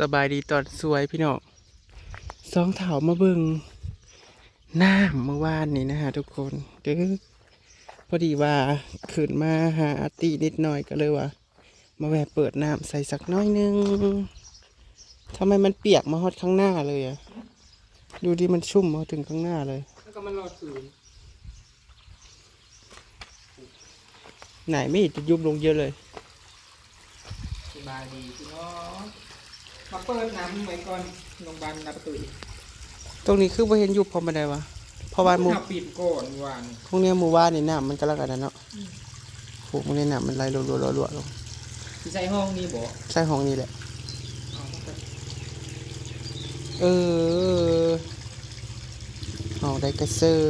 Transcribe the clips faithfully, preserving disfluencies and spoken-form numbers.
สบายดีตอนสวยพี่น้อง สองเฒ่ามาเบิ่งน้ำเมื่อวานนี้นะฮะทุกคน เด้อ พอดีว่าขึ้นมาหาอาตี้นิดหน่อยก็เลยว่า มาแวะเปิดน้ำใส่สักน้อยหนึ่ง ทำไมมันเปียกมาฮอดข้างหน้าเลยอะ ดูดิ มันชุ่มมาถึงข้างหน้าเลย แล้วก็มันรอดคืน ไหนไม่เห็นจะยุบลงเยอะเลย สบายดีพี่น้อง มาเปิดน้ำไว้ก่อน โรงพยาบาลรับประตูอีก ตรงนี้คือบ่เห็นยุบพร้อมปานใดวะ เพราะว่าหมู่ ถ้าปิดก่อนวาน พวกเนี้ยหมู่บ้านนี่น้ำมันกำลังอันนั้นเนาะ อืม โห มันในน้ำมันไหลรัวๆๆๆลง สิใส่ห้องนี้บ่ ใส่ห้องนี้แหละ เอามันก็ เออ ห้องได้กระเซอ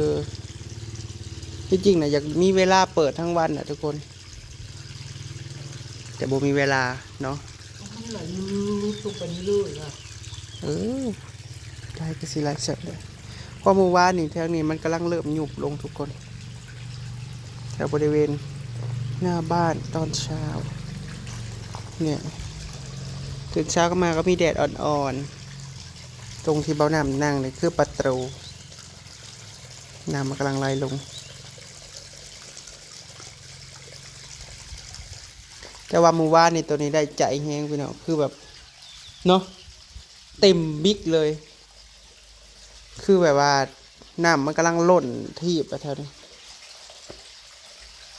ที่จริงนะอยากมีเวลาเปิดทั้งวันนะทุกคน แต่บ่มีเวลาเนาะ มันไหลลงไปเรื่อยๆอะ เออ ได้ก็สิไลฟ์สดเลย เพราะเมื่อวานนี่แถวนี้มันกำลังเริ่มยุบลงทุกคน แถวบริเวณหน้าบ้านตอนเช้า เนี่ย ตื่นเช้าก็มาก็มีแดดอ่อนๆ ตรงที่เบาน้ำนั่งนี่คือประตู น้ำมันกำลังไหลลง แต่ว่าเมื่อวานนี่ตัวนี้ได้ใจแฮงพี่น้อง คือแบบ เนาะ เต็มบิ๊กเลย คือแบบว่าน้ำมันกำลังล้นทีบอะแถวนี้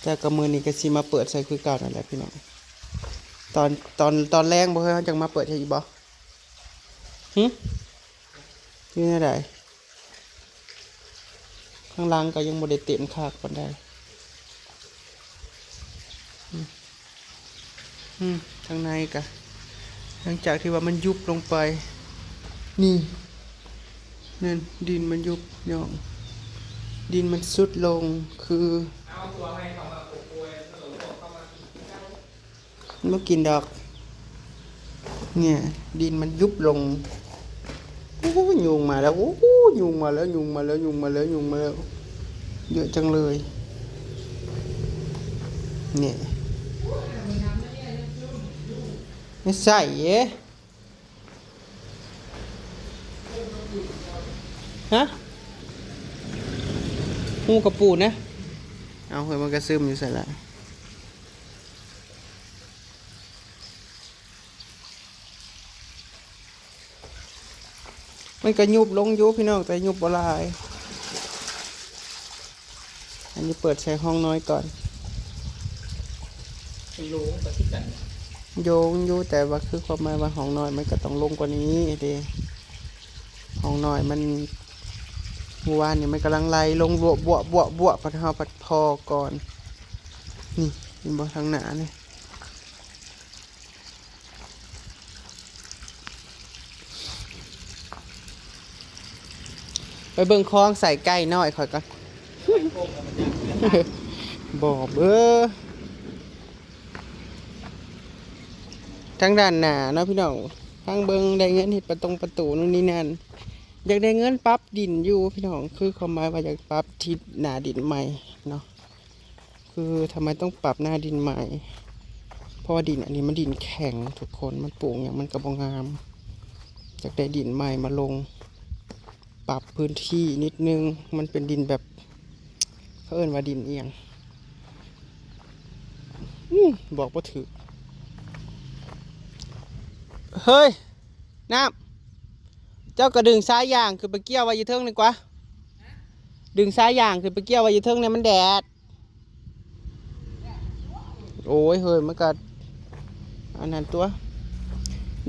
แต่ก็มื้อนี้ก็สิมาเปิดใส่คือเก่านั่นแหละพี่น้อง ตอน ตอน ตอนแลงบ่เฮ้ย เฮาจั่งมาเปิดใส่อีกบ่ หึ อยู่แนวใด ข้างล่างก็ยังบ่ได้เต็มคักปานใด อืม อืม ข้างในก็ หลังจากที่ว่ามันยุบลงไป นี่ นั่น ดินมันยุบย่อง ดินมันทรุดลง คือ มันบ่กินดอก เนี่ย ดินมันยุบลง โอ้โห ยุงมาแล้ว โอ้โห ยุงมาแล้ว ยุงมาแล้ว ยุงมาแล้ว ยุงมาแล้ว เยอะจังเลย เนี่ย ไม่ใส่เอ๊ะ ฮะ งูกระปูนะ เอาเฮ้ย มันกระซึมอยู่ใส่ละ มันก็ยุบลงอยู่พี่น้อง แต่ยุบบ่หลาย อันนี้เปิดใช้ห้องน้อยก่อน โยงไปที่กัน โยงอยู่ แต่ว่าคือความหมายว่าห้องน้อยมันก็ต้องลงกว่านี้เด้ ห้องน้อยมัน เมื่อวานนี่มันกำลังไหลลงบวบ บวบ บวบ บวบ พัดเฮาพัดพอก่อน นี่ เห็นบ่ทางหน้านี่ ไปเบิ่งคลองใส่ไก่น้อยข่อยก่อน บ่เบ้อ ทางด้านหน้าเนาะพี่น้อง ทางเบิ่งได้เงินเฮ็ดประตงประตูนู่นนี่นั่น อยากได้เงินปรับดินอยู่พี่น้อง คือความหมายว่าอยากปรับทิศหน้าดินใหม่เนาะ คือทำไมต้องปรับหน้าดินใหม่ เพราะว่าดินอันนี้มันดินแข็งทุกคน มันปลูกอย่างมันก็บ่งาม อยากได้ดินใหม่มาลง ปรับพื้นที่นิดนึง มันเป็นดินแบบ เขาเอิ้นว่าดินเอียง อืม บอกบ่ถืก เฮ้ย น้ำ เจ้าก็ดึงสายยางขึ้นไปเกี่ยวไว้อยู่เทิงนี่กว่า ดึงสายยางขึ้นไปเกี่ยวไว้อยู่เทิงเนี่ยมันแดด โอ้ย เฮ้ย มันก็ อันนั้นตัว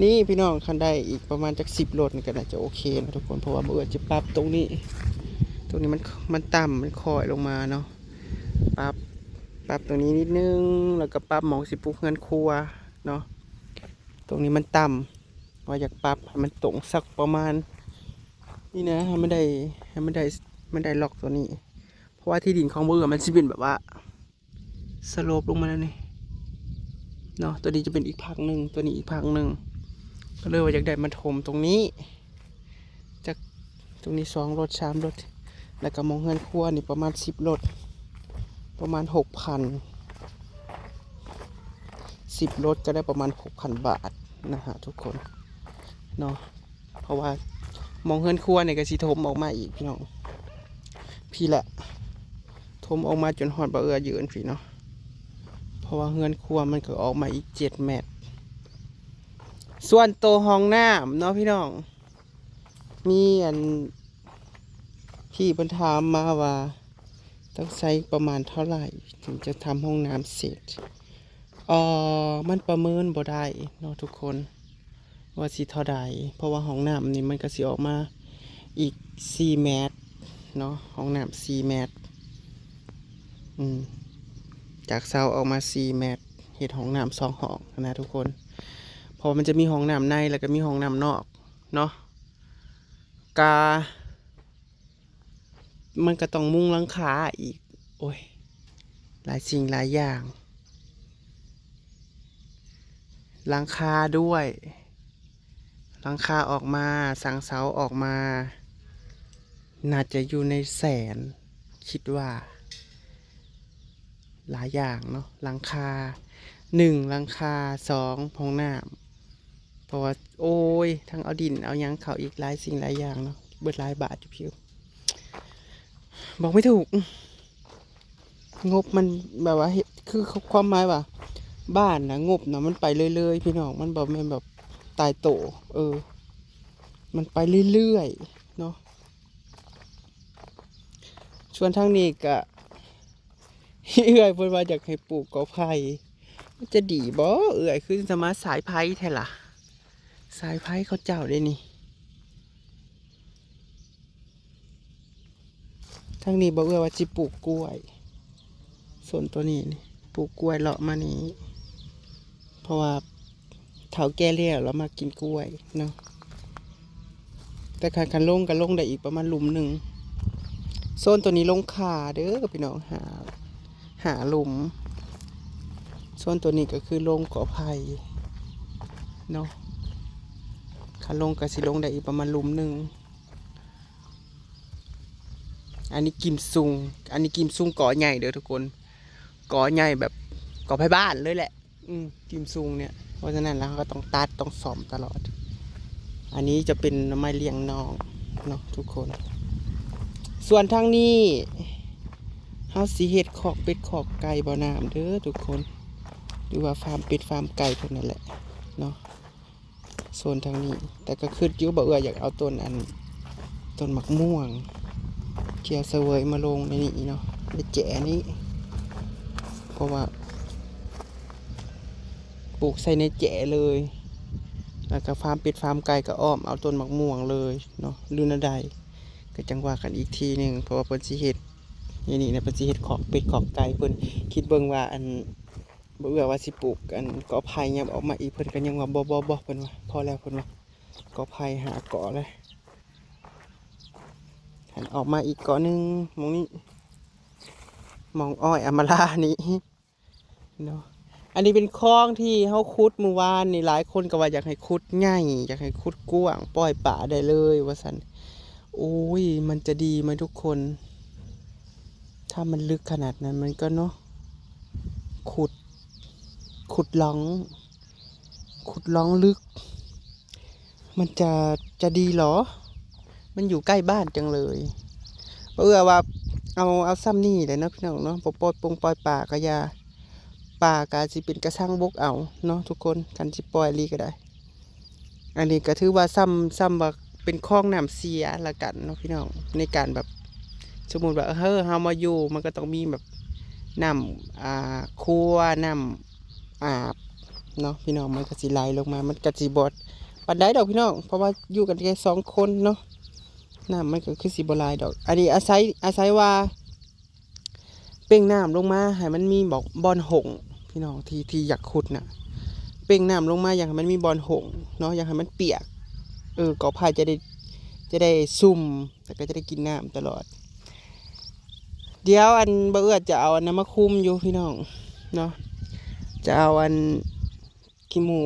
นี่พี่น้อง คันได้อีกประมาณจักสิบรถนี่ก็น่าจะโอเคนะทุกคน เพราะว่าเมื่อจะปรับตรงนี้ ตรงนี้มัน มันต่ำ มันคอยลงมาเนาะ ปรับ ปรับตรงนี้นิดนึง แล้วก็ปรับหม่องสิปลูกเฮือนครัวเนาะ ตรงนี้มันต่ำ ว่าอยากปรับให้มันตรงสักประมาณ นี่นะ ให้มันได้ ให้มันได้ มันได้ล็อกตัวนี้ เพราะว่าที่ดินของเบอร์มันสิเป็นแบบว่า สโลปลงมาแล้วนี่ เนาะ ตัวนี้จะเป็นอีกภาคหนึ่ง ตัวนี้อีกภาคหนึ่ง ก็เลยว่าอยากได้มาถมตรงนี้ จากตรงนี้สองรถ สามรถ แล้วก็หม่องเฮือนครัวนี่ประมาณสิบรถ ประมาณหกพัน สิบรถก็ได้ประมาณหกพันบาทนะฮะทุกคน เนาะ เพราะว่าหม่องเฮือนครัวนี่ก็สิถมออกมาอีกพี่น้อง พี้แหละ ถมออกมาจนฮอดบ่าเอื้อยืนพี้เนาะ เพราะว่าเฮือนครัวมันก็ออกมาอีกเจ็ดเมตร ส่วนโตห้องน้ำเนาะพี่น้อง มีอัน พี่เพิ่นถามมาว่า ต้องใช้ประมาณเท่าไหร่ ถึงจะทำห้องน้ำเสร็จ เอ่อ มันประเมินบ่ได้เนาะทุกคน ว่าสิเท่าใด เพราะว่าห้องน้ำนี่มันก็สิออกมาอีกสี่เมตรเนาะ ห้องน้ำสี่เมตร อืม จากเสาออกมาสี่เมตร เฮ็ดห้องน้ำสองห้องนะทุกคน เพราะว่ามันจะมีห้องน้ำในแล้วก็มีห้องน้ำนอกเนาะ กา มันก็ต้องมุงหลังคาอีก โอ้ย หลายสิ่งหลายอย่าง หลังคาด้วย หลังคาออกมา สังเสาออกมา น่าจะอยู่ในแสน คิดว่า หลายอย่างเนาะ หลังคา หนึ่ง หลังคา สอง ห้องน้ำ เพราะว่า โอ้ย ทั้งเอาดินเอาหยังเข้าอีกหลายสิ่งหลายอย่างเนาะ เบิดหลายบาทอยู่พี่ บอกไม่ถูก งบมันแบบว่าเฮ็ด คือความหมายว่า บ้านนะงบนะมันไปเรื่อยๆ พี่น้อง มันบ่แม่นแบบตายโต เออ มันไปเรื่อยๆ เนาะ ส่วนทางนี้ก็ เอื้อยเพิ่นว่าอยากให้ปลูกกอไผ่ มันจะดีบ่ เอื้อย คือสามารถสายไผ่แท้ล่ะ สายไผ่เขาเจ้าเด้นี่ ทางนี้บ่าเอื้อยว่าสิปลูกกล้วย ส่วนตัวนี้นี่ ปลูกกล้วยเลาะมานี่ เพราะว่าเฒ่าแก่แล้ว เรามากินกล้วยเนาะ แต่คัน คันลงก็ลงได้อีกประมาณหลุมหนึ่ง โซนตัวนี้ลงข่าเด้อพี่น้อง หา หาหลุม โซนตัวนี้ก็คือลงกอไผ่เนาะ คันลงก็สิลงได้อีกประมาณหลุมหนึ่ง อันนี้กิมซุง อันนี้กิมซุงกอใหญ่เด้อทุกคน กอใหญ่แบบกอไผ่บ้านเลยแหละ อืม กิมซุงเนี่ย เพราะฉะนั้นแล้วเราก็ต้องตัดต้องซ่อมตลอด อันนี้จะเป็นหน่อไม้เลี้ยงน้องเนาะทุกคน ส่วนทางนี้ เฮาสิเฮ็ดคอกเป็ดคอกไก่บ่อน้ำเด้อทุกคน หรือว่าฟาร์มเป็ดฟาร์มไก่เพิ่นนั่นแหละเนาะ โซนทางนี้ แต่ก็คิดอยู่บ่าเอื้อยอยากเอาต้นอัน ต้นหมากม่วง เขียวเสวยมาลงในนี้เนาะ ในแจนี้ เพราะว่า ปลูกใส่ในแจเลย แล้วก็ฟาร์มเป็ดฟาร์มไก่ก็อ้อมเอาต้นหมากม่วงเลยเนาะ หรือแนวใด ก็จั่งว่ากันอีกทีหนึ่ง เพราะว่าเพิ่นสิเฮ็ด นี่นี่นะ เพิ่นสิเฮ็ดคอกเป็ดคอกไก่ เพิ่นคิดเบิ่งว่าอัน บ่าเอื้อยว่าสิปลูกอันกอไผ่หยังออกมาอีก เพิ่นก็ยังว่าบ่ บ่ บ่ เพิ่นว่า พอแล้ว เพิ่นว่า กอไผ่หากอแล้ว หันออกมาอีกกอหนึ่ง หม่องนี้ หม่องอ้อยอำมาลานี่เนาะ อันนี้เป็นคลองที่เฮาขุดเมื่อวานนี่ หลายคนก็ว่าอยากให้ขุดใหญ่ อยากให้ขุดกว้าง ปล่อยปลาได้เลยว่าซั่น โอ้ย มันจะดีไหมทุกคน ถ้ามันลึกขนาดนั้นมันก็เนาะ ขุด ขุดร่อง ขุดร่องลึก มันจะ จะดีเหรอ มันอยู่ใกล้บ้านจังเลย บ่าเอื้อยว่า เอา เอาซ่ำนี่แหละเนาะพี่น้องเนาะ บ่ปล่อยปงปล่อยปลาก็อย่า ปลาก็สิเป็นกระชังบกเอาเนาะทุกคน คันสิปล่อยอีหลีก็ได้ อันนี้ก็ถือว่าซ่ำ ซ่ำว่าเป็นคลองน้ำเสียละกันเนาะพี่น้อง ในการแบบ สมมุติว่า เออ เฮามาอยู่ มันก็ต้องมีแบบน้ำ อ่า ครัว น้ำอาบเนาะพี่น้อง มันก็สิไหลลงมา มันก็สิบ่ปานใดดอกพี่น้อง เพราะว่าอยู่กันแค่สองคนเนาะ น้ำมันก็คือสิบ่หลายดอก อันนี้อาศัย อาศัยว่า เป่งน้ำลงมาให้มันมีบอกบ่อนห้อง พี่น้อง ที่ ที่อยากขุดน่ะ เป่งน้ำลงมาอยากให้มันมีบ่อนห้องเนาะ อยากให้มันเปียก เออ กอไผ่จะได้ จะได้ซุ่ม แล้วก็จะได้กินน้ำตลอด เดี๋ยวอันบ่าเอื้อยจะเอาอันนั้นมาคุมอยู่พี่น้องเนาะ จะเอาอันขี้หมู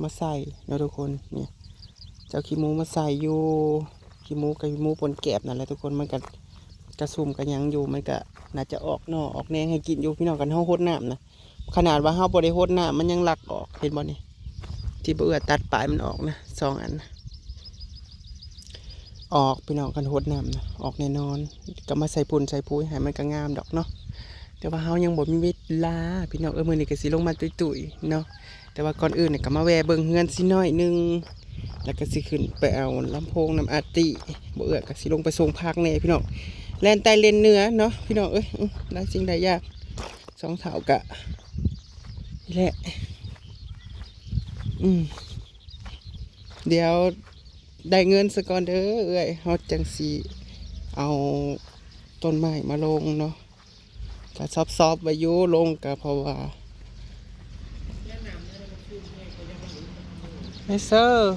มาใส่เนาะทุกคน เนี่ย จะเอาขี้หมูมาใส่อยู่ ขี้หมูกับขี้หมูปนแกบนั่นแหละทุกคน มันก็กระซุ่มกระหยังอยู่ มันก็น่าจะออกหน่อออกแหน่งให้กินอยู่พี่น้อง คันเฮาหดน้ำนะ ขนาดว่าเฮาบ่ได้หดน้ำมันยังลักออก เห็นบ่นี่ ที่บ่าเอื้อยตัดปลายมันออกนะ สองอันนะ ออกพี่น้อง คันหดน้ำนะ ออกแน่นอน ก็มาใส่ปุ๋ยใส่ปุ๋ยให้มันก็งามดอกเนาะ แต่ว่าเฮายังบ่มีเวลาพี่น้องเอ้ย มื้อนี้ก็สิลงมาตุ้ยๆเนาะ แต่ว่าก่อนอื่นเนี่ยก็มาแวะเบิ่งเฮือนสิหน่อยหนึ่ง แล้วก็สิขึ้นไปเอาลำโพงนำอาติ บ่เอื้อก็สิลงไปส่งผักแหน่พี่น้อง แล่นใต้แล่นเหนือเนาะพี่น้องเอ้ย อื้อ หลายสิ่งหลายอย่าง สองเฒ่ากะนี่แหละ อืม เดี๋ยวได้เงินซะก่อนเด้อเอื้อย เฮาจั่งสิเอาต้นไม้มาลงเนาะ ก็ซอบๆไว้อยู่ ลงก็เพราะว่า ไอ้เซอร์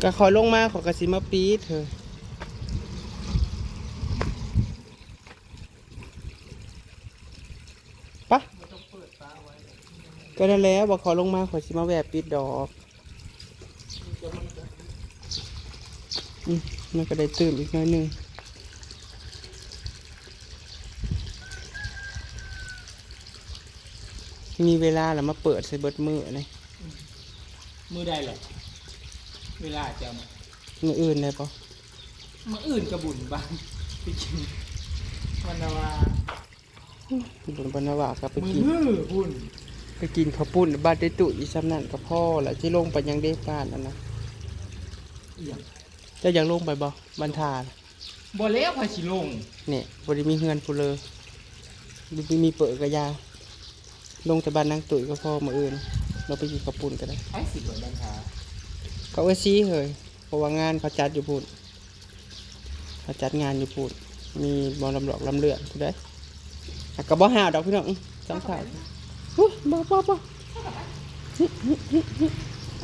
ก็ขอยลงมา ขอยก็สิมาปิดเฮ้ย ปะ ก็นั่นแหละ ว่าขอยลงมา ขอยสิมาแวะปิดดอก อืม มันก็ได้ตื่มอีกหน่อยหนึ่ง มีเวลาแล้วมาเปิดใส่เบิดมื้อเลย มื้อใดเหรอ เวลาจะมา มื้ออื่นได้ปะ มื้ออื่นกะบุญบ้าน ไปกิน วันละว่า บุญบรรณวาก็ไป มื้อ กิน มื้อบุญ ไปกินข้าวปุ้นบ้านได้ตุอีซ้ำนั่นก็พอละ ที่ลงไปยังได้บ้านนั่นนะ เอียง เจ้าอยากลงไปบ่ บ้านทาน่ะ บ่แล้ว ไผสิลง เนี่ย บ่ได้มีเฮือนผู้เลย บ่มีเปิดกะยา ลงแต่บ้านนางตุ้ยก็พอ มื้ออื่น เราไปกินข้าวปุ้นก็ได้ ไผสิเปิดบ้านทา เขาเอื้อซีเฮ้ย เพราะว่างานเขาจัดอยู่พุ้น เขาจัดงานอยู่พุ้น มีหมอลำหลอกลำเลือนผู้ใด อ่ะ ก็บ่ห้าวดอกพี่น้อง อื้อ สองสาว อุ๊ย บ่ บ่ บ่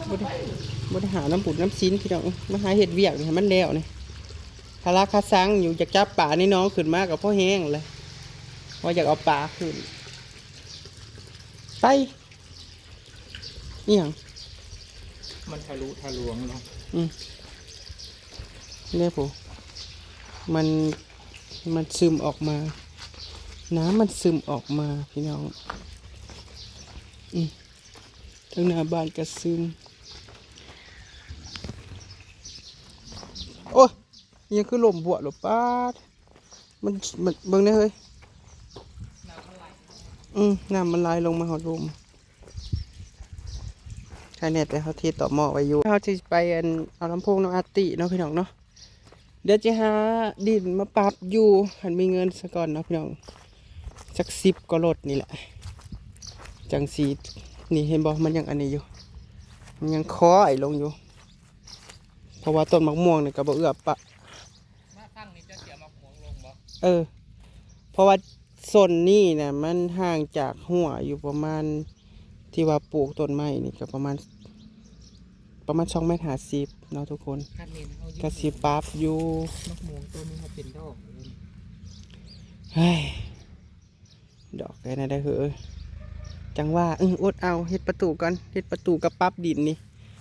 บ่ได้ บ่ได้หาน้ำบุญน้ำศีลพี่น้อง มาหาเฮ็ดเวียกนี่ให้มันแล้วนี่ คาราคาซังอยู่ อยากจับปลาในหนองขึ้นมาก็พอแห้งเลย ว่าอยากเอาปลาขึ้น ไป อีหยัง มันทะลุทะลวงเนาะ อืม เนี่ยผู้ มัน มันซึมออกมา น้ำมันซึมออกมาพี่น้อง อืม ทั้งหน้าบ้านก็ซึม โอ้ย ยังคือลมบวะหรอ ป๊าด มัน มัน เบิ่งได้เฮ้ย อืม น้ำมันไหลลงมาหอดลม ใครแน่แต่เขาเทต่อหม้อไว้อยู่ เขาจะไปอัน เอาลำโพงน้องอาร์ตี้เนาะพี่น้องเนาะ เดี๋ยวจะหาดินมาปรับอยู่ คันมีเงินซะก่อนเนาะพี่น้อง สักสิบกว่ารถนี่แหละ จั่งสิ นี่เห็นบ่ มันยังอันนี้อยู่ มันยังค้อยลงอยู่ เพราะว่าต้นมะม่วงนี่ก็บ่เอื้อปะ มาฟังนี่จะเสียมะม่วงลงบ่ เออ เพราะว่าโซนนี้นะมันห่างจากหัวอยู่ประมาณ ที่ว่าปลูกต้นไม้นี่ก็ประมาณ ประมาณสองเมตรห้าสิบเนาะทุกคน คันนี้เขาอยู่ ก็สิปรับอยู่ มะม่วงต้นนี้เขาเป็นดอกเลย เฮ้ย ดอกแค่นั้นได้เหอะ จังว่า เออ อดเอา เฮ็ดประตูก่อน เฮ็ดประตูกับปรับดินนี่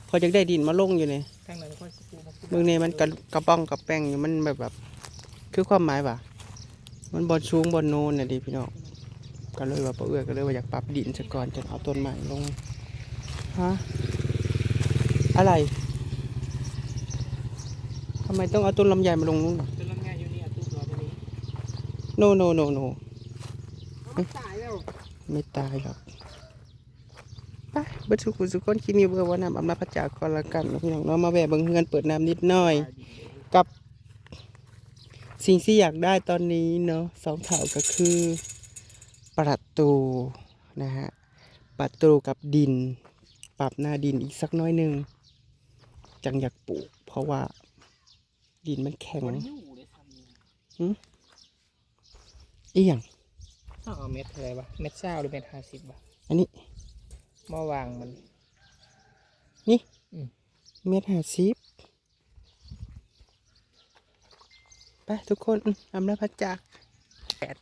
พออยากได้ดินมาลงอยู่นี่ ทางนั้นก็สิปลูกมะม่วง เบิ่งนี่มันกระ กระป้องกระแป้งอยู่ มันแบบ แบบ คือความหมายว่า มันบ่อนสูงบ่อนโนนน่ะดิพี่น้อง ก็เลยว่าป้าเอื้อยก็เลยว่าอยากปรับดินซะก่อน จั่งเอาต้นไม้ลง ฮะ อะไร ทำไมต้องเอาต้นลำไยมาลงนู่นน่ะ ต้นลำไยอยู่นี่ เอาตู้รอไปนี่ no no no no เอามันตายแล้ว ไม่ตายหรอก ไป เบิดสุขุสุขคน คลิปนี้เบอร์ว่าน้ำอำลาพระจากก่อนละกันเนาะพี่น้องเนาะ มาแวะเบิ่งเฮือนเปิดน้ำนิดหน่อย กับสิ่งที่อยากได้ตอนนี้เนาะ สองเฒ่าก็คือ ประตูนะฮะ ประตูกับดิน ปรับหน้าดินอีกสักหน่อยหนึ่ง จั่งอยากปลูก เพราะว่าดินมันแข็ง มันอยู่เลยซ้ำนี่ หึ อีหยัง เอาเม็ดเท่าไหร่วะ เม็ดซาวหรือเม็ดห้าสิบวะ อันนี้ มาวางมัน นี่ อืม เม็ดห้าสิบ ไปทุกคน อืม อำลาพระจาก แปด